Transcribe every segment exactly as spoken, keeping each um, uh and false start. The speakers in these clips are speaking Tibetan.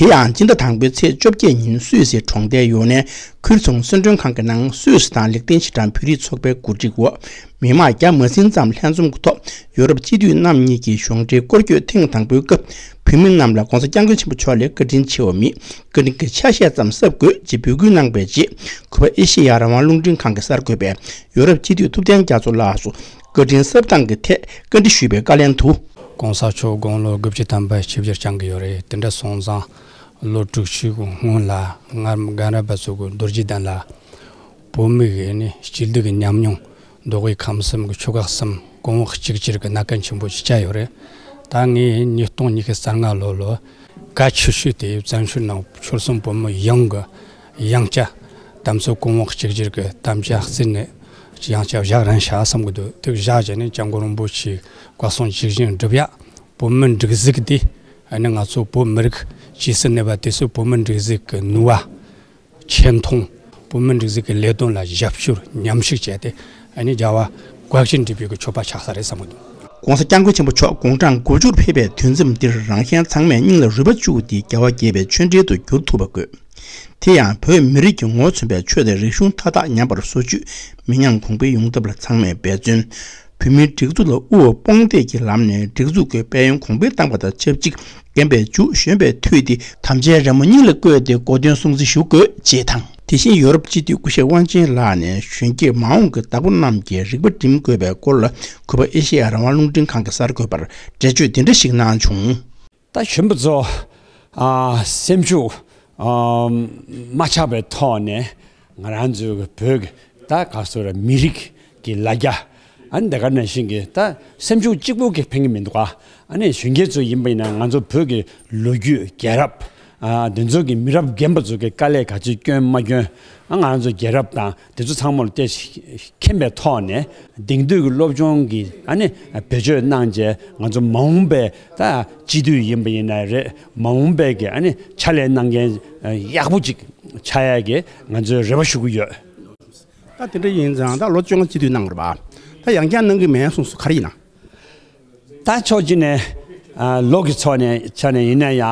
དེ་ཡང་སྤྱི་ཟླ་དང་པོའི་ཚེས་བཅོ་བརྒྱད་ཉིན་སུད་སིའི་གྲོང་རྡལ་ཡོ་ནན་ཁུལ་ཚོང་གསོལ་མགྲོན་ཁང་གི་ནང་སུད་སི་དང་ལིག་ཏེན་ཤི་ཊན་བོད་རིགས་ཚོགས་པའི་གོ་སྒྲིག་འོག་མི་མང་བརྒྱ་མ་ཟིན་ཙམ་ལྷན་འཛོམས་ཀྱི་ཐོག་ཡོ་རོབ་སྤྱི་འཐུས་རྣམ་གཉིས་ཀྱི་གཞུང་འབྲེལ་སྐོར་སྐྱོད་ཐེངས་དང་པོའི་སྐབས་བོད་མི་རྣམས་ལ་༸གོང་ས་༸སྐྱབས་མགོན་ཆེན་པོ་མཆོག་ལས་བཀའ་དྲིན་ཆེ་བ་མེད། བཀའ་དྲིན་གྱི་ཆ་ཤས་ཙམ་གསབ་དགོས་ཅེས་འབོད་སྐུལ་གནང་པའི་རྗེས་གུས་པ་ཨེ་ཤེ་ཡ་རང་དབང་རླུང་འཕྲིན་ཁང་གི་གསར་འགོད་པས་ཡོ་རོབ་སྤྱི་འཐུས་ཐུབ་བསྟན་རྒྱ་མཚོ་ལགས་སུ་བཀའ་དྲིན་གསབ་སྟངས་ཀྱི་ཐད་བཀའ་འདྲི་ཞུས་པའི་བཀའ་ལན་དུ། གོང་ས་མཆོག་དགུང་ལོ་དགུ་བཅུ་ཐམ་པ་ཆིབས་བསྒྱུར་བསྐྱངས་ཀྱི་ཡོད་རེད། དེ་འདྲ་སོང་ཙང་ལོ་དྲུག་ཅུ་གི་སྔོན་ལ་སྔར་རྒན་རབས་པ་ཚོ་གི་རྡོ་རྗེ་གདན་ལ་བོད་མི་གི་ནི་སྐྱིད་སྡུག་གི་ཉམས་མྱོང་མདོ་དབུས་ཁམས་གསུམ་གྱི་ཆོལ་ཁ་གསུམ་གོང་འོག་གཅིག་གྱུར་གྱི་གནས་སྐབས་ཆེན་པོ་ཞིག་བཅའ་ཡོད་རེད། ད་ངས་ཉིས་སྟོང་ཉི་ཤུ་རྩ་ལྔ་ལོ་ལོ་གལ་ཆེ་ཤོས་དེ་བཙན་བྱོལ་ནང་ཆོལ་གསུམ་བོད་མི་ཡོངས་ཀྱི་ཡང་བསྐྱར་དམ་ཚིག་གོང་འོག་གཅིག་གྱུར་གྱི་དམ་བཅའ་བརྩིས་ནས་ཡང་བསྐྱར་བཞག་རན་ཤག་བསམ་གྱི་འདུག་དེ་བཞག་བྱས་ནས་སྐྱབས་མགོན་རིན་པོ་ཆེའི་བཀའ་གསུང་ཇི་བཞིན་སྒྲུབ་ཡག་བོད་མི་སྒྲིག་འཛུགས་འདི་ཨ་ནི་ང་ཚོ་བོད་མི་རིགས་ཇི་སྲིད་གནས་པ་དེ་སྲིད་བོད་མི་སྒྲིག་འཛུགས་ཀྱི་ནུས་པ། ཆེ་མཐོང་། བོད་མི་སྒྲིག་འཛུགས་ཀྱི་ལས་དོན་ལ་ཞབས་ཞུར་མཉམ་ཞུགས་བྱས་ཏེ་ཨ་ནི་རྒྱལ་བ་དགའ་ཞིང་འགྲིབ་པའི་གི་མཆོད་པ་ཆགས་ས་རེད་བསམ་གྱི་འདུག ༸གོང་ས་༸སྐྱབས་མགོན་ཆེན་པོ་མཆོག་དགུང་གྲངས་དགུ་བཅུར་ཕེབས་པའི་དུས་མཚམས་འདིར་རང་གཞན་ཚང་མས་སྙིང་ལ་རུས་པ་བཅུག་སྟེ་རྒྱལ་བ་དགྱེས་པའི་ཆོས་འབྲེལ་དུ་འགྱུར་ཐུབ་པ་དགོས། དེ་ཡང་བོད་མི་རིགས་ཀྱི་ངོ་མཚོན་པའི་ཆོས་དང་རིག་གཞུང་མཐའ་དག་ཉམས་པར་བཟོ་བཅུག་མི་ཉམས་གོང་འཕེལ་ཡོང་ཐབས་ལ་ཚང་མས་འབད་བརྩོན། བོད་མིའི་སྒྲིག་འཛུགས་ལ་དབུ་འོག་དཔུང་འདེགས་ཀྱི་ལམ་ནས་སྒྲིག་འཛུགས་ཀྱི་དཔལ་ཡོན་གོང་འཕེལ་བཏང་པ་དང་ཆབས་ཅིག་རྒན་པའི་མཇུག་གཞོན་པའི་མཐུ་དེ་དམ་བཅའི་རི་མོ་སྙིང་ལ་བརྐོས་ཏེ་གོ་སྟོན་སྲུང་བརྩི་ཞུ་དགོས་ཅེས་དང་། དེ་བཞིན་ཡོ་རོབ་སྤྱི་འཐུས་སྐུ་ཞབས་དབང་ཆེན་ལགས་ནས་གཞོན་སྐྱེས་མ་འོངས་ཀྱི་བདག་པོ་རྣམས་ཀྱི་རིག་པ་སྒྲིམ་དགོས་པའི་སྐོར་ལ་གུས་པ་ཨེ་ཤེ་ཡ་རང་དབང་རླུང་འཕྲིན་ཁང་གི་གསར་འགོད་པར་འགྲེལ་བརྗོད་འདི་འདྲ་ཞིག་གནང་བྱུང་། ད་གཞོན་པ་ཚོ་ཨ་སེམས་ཤུགས་ཨ་མ་ཆག་པའི་ཐོག་ནས་ང་རང་ཚོའི་བོད་ཀྱི་ད་ག་སོ་ར་མི་རིགས་ཀྱི་ལ་རྒྱ་ཨ་ནི་འདི་ག་ནང་བཞིན་གྱི་ད་སེམས་ཤུགས་གཅིག་པུ་གིས་ཕན་གྱི་མི་འདུག་ཨ། ཨ་ནི་གཞོན་སྐྱེས་ཚོ་ཡིན་པ་ཡིན་ན་ང་ཚོ་བོད་ཀྱི་ལོ་རྒྱུས་རྒྱལ་རབས་ཨ་འདི་ཚོ་གི་མི་རབས་རྒན་པ་ཚོ་གི་དཀའ་ལས་ག་ཚོད་བསྐྱོན་མ་བསྐྱོན་ཨ་ང་རང་ཚོ་རྒྱལ་རབས་དང་དེ་ཚོ་ཚང་མ་ལ་བལྟས་མཁྱེན་པའི་ཐོག་ནས་དེང་དུས་ཀྱི་སློབ་སྦྱོང་གི་ཨ་ནི་བེད་སྤྱོད་གནང་རྗེས་ང་ཚོ་མ་འོངས་པའི་ད་སྤྱི་འཐུས་ཡིན་པ་ཡིན་ན་རེད། མ་འོངས་པའི་གི་ཨ་ནི་ཕྱག་ལས་གནང་མཁན་ཡག་པོ་ཅིག་ཆགས་ཡ་གི་ང་ཚོས་རེ་བ་ཞུ་གི་ཡོད། ད་དེ་འདྲ་ཡིན་ཙང་ད་ལོ་བཅོ་ལྔ་སྤྱི་འཐུས་གནང་རེད་པ། ད་ཡང་བསྐྱར་གནང་གི་མེད་གསུངས་སོང་། ག་རེ་ཡིན་ན། ད་ཕྱོགས་གཅིག་ནས་ཨ་ལོ་གི་ཕྱོགས་ནས་ཆ་ནས་ཡིན་ན་ཡང་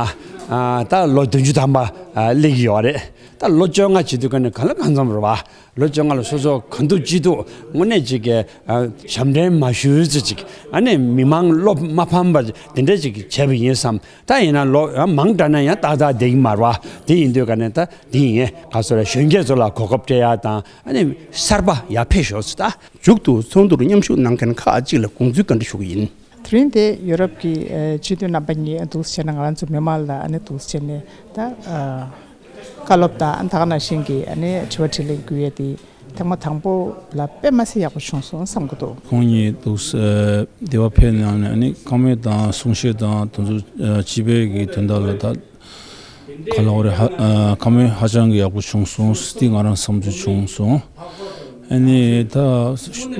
ཨ་ད་ལོ་བདུན་ཅུ་ཐམ་པ་ཨ་སླེབས་ཀྱི་ཡོད་རེད། ད་ལོ་བཅོ་ལྔ་སྤྱི་འཐུས་ག་ནས་གང་ལ་གང་འཚམ་རེད་པ། ལོ་བཅོ་ལྔ་ལ་སོ་སོ་གང་ཐུབ་ཅི་ཐུབ་དངོས་གནས་ཅིག་གི་ཨ་ཞབས་འདྲེན་མ་ཞུས་ཚེ་ཅིག་ཨ་ནི་མི་མང་བློ་མ་ཕམ་པ་དེ་འདྲ་ཅིག་བྱས་པ་ཡིན་བསམ། ད་ཡིན་ན་ལོ་ཨ་མང་དྲགས་ན་ཡང་ཏག་ཏག་བསྡད་ཀྱི་མ་རེད་པ། དེ་ཡིན་དུས་ག་ནས་ད་དེ་ཡིན་ག་སོ་ར་གཞོན་སྐྱེས་ཚོ་ལ་གོ་སྐབས་སྤྲད་ཡ་དང་ཨ་ནི་གསར་པ་ཡར་ཕེབས་ཤོག་ཟེར། ད་མཇུག་ཏུ་ཚོགས་འདུར་མཉམ་ཞུགས་གནང་མཁན་ཁག་ཅིག་ལ་དགོངས་ཚུལ་བཀའ་འདྲི་ཞུ་གི་ཡིན། དེ་རིང་དེ་ཡུ་རོབ་ཀྱི་ཨ་སྤྱི་འཐུས་རྣམ་པ་གཉིས་འདུག་སེ་བྱས་ནས་ང་རང་ཚོ་མི་མང་ལ་ཨ་ནི་འདུག་སེ་བྱས་ནས་ད་ཨ་བཀའ་སློབ་དང་ད་ག་ནང་བཞིན་གྱི་ཨ་ནི་དྲི་བ་དྲིས་ལན་བསྐུལ་ཡས་དེ་ཐེངས་མ་དང་པོ་ལ་དཔེ་མ་སྲིད་ཡག་པོ་བྱུང་སོང་བསམ་གྱི་འདུག་ཁོང་གཉིས་འདུག་སེ་འདི་བ་ཕེབས་གནང་ནས་ཨ་ནི་བཀའ་མོལ་དང་གསུང་བཤད་དང་དེ་ཚོ་ཨ་སྤྱི་པའི་གི་དོན་དག་ལ་ད་ག་ལ་བ་རེད། ཧ་ཨ་བཀའ་མོལ་ཧ་ཅང་གི་ཡག་པོ་བྱུང་སོང་ཟེར་ཏེ་ང་རང་བསམ་ཚུལ་བྱུང་སོང་། ཨ་ནི་ད་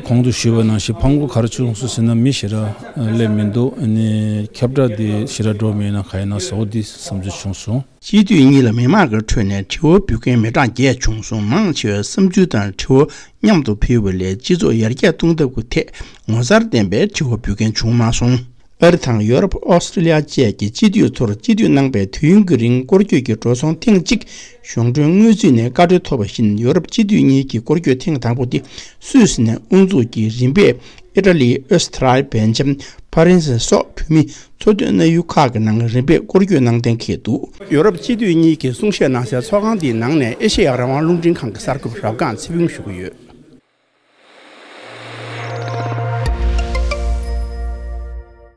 གོང་དུ་ཞུས་པ་ནང་བཞིན་ཕངས་པོ་ག་རེ་བྱུང་སོང་ཟེར་ན་མི་ཞེ་དྲག་སླེབས་མི་འདུག་ཨ་ནི་ཁྱབ་བསྒྲགས་དེ་ཞེ་དྲག་འགྲོ་མེད་ན་ག་ཡིན་ན་བཟོ་འོ་དེ་བསམ་ཚུལ་བྱུང་སོང་། སྤྱི་འཐུས་གཉིས་ལ་མི་མང་གི་ཁྲོད་ནས་དྲི་བ་འབུལ་མཁན་མི་གྲངས་བརྒྱད་བྱུང་སོང་། མང་ཆེ་བས་བསམ་ཚུལ་དང་དྲི་བ་མཉམ་དུ་ཕུལ་བ་ལས་སྤྱི་ཚོགས་ཡར་རྒྱས་གཏོང་ཐབས་ཀྱི་ཐད་ངོ་མཚར་ལྡན་པའི་དྲི་བ་འབུལ་མཁན་བྱུང་མ་སོང་། ཨ་རི་དང་ཡོ་རོབ། ཨོ་སི་ཀྲི་ལི་ཡ་བཅས་ཀྱི་སྤྱི་འཐུས་ཚོར་སྤྱི་འཐུས་གནང་པའི་དུས་ཡུན་གྱི་རིང་སྐོར་སྐྱོད་ཀྱི་འགྲོ་སོང་ཐེངས་གཅིག་གཞུང་གྲོན་དངུལ་རྩིས་ནས་བཀའ་འཁྲོལ་ཐོབ་པ་བཞིན། ཡོ་རོབ་སྤྱི་འཐུས་གཉིས་ཀྱི་སྐོར་སྐྱོད་ཐེངས་དང་པོ་དེ་སུད་སི་ནས་དབུ་འཛུགས་ཀྱིས་རིམ་པས་ཨི་ཊ་ལི། ཨོ་སི་ཐི་རི་ཡ། སྦེལ་ཇམ། ཕ་རན་སི་སོགས་བོད་མིའི་འཚོ་སྡོད་གནས་ཡུལ་ཁག་གི་ནང་རིམ་པས་སྐོར་སྐྱོད་གནང་གཏན་འཁེལ་འདུག་ཡོ་རོབ་སྤྱི་འཐུས་གཉིས་ཀྱིས་གསུང་བཤད་གནང་སའི་ཚོགས་ཁང་འདིའི་ནང་ནས་ཨེ་ཤེ་ཡ་རང་དབང་རླུང་འཕྲིན་ཁང་གི་གསར་འགོད་པ་རབ་སྒང་ཚེ་ཕུན་ཞུ་གི་ཡོད།